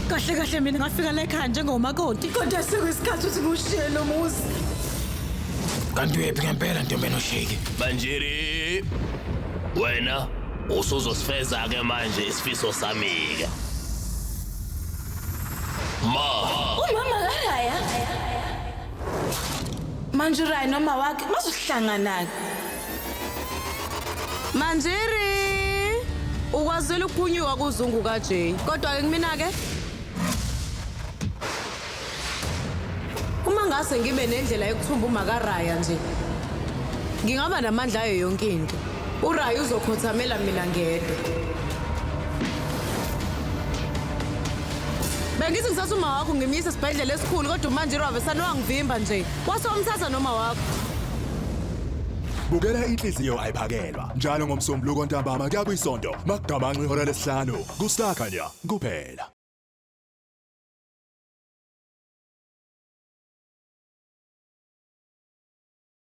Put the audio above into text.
Kahle kahle mina ngafika la ekhaya njengomakoti. Kodwa sekuyisikhathi ukuthi ngiwushiye lo muzi. Kanti uyephi ngempela ntombi enoshiki? Manjiri wena usuzosifeza ke manje isifiso sami ke. Ma Umama kaRaya. Manje uRaya noma wakhe bazohlangana. Manjiri! Ukwazile ukuphunyuka kuzungu kaJay. Kodwa ke kumina ke Uma ngase ngibe nendlela yokuthumba umakaraya nje. Ngingaba namandla ayo yonke into. URaya uzokhothamela mina ngedwa. Bengithi ngithatha uma wakho ngimyise esibhedlela esikhulu kodwa manje Ravesane wangivimba nje. Wase wamthatha noma wakho. Bukela inhliziyo ayiphakelwa njalo ngoMsombuluko ntambama kuya kwisonto makugamanxa ihora lesihlanu kuStar Khanya kuphela.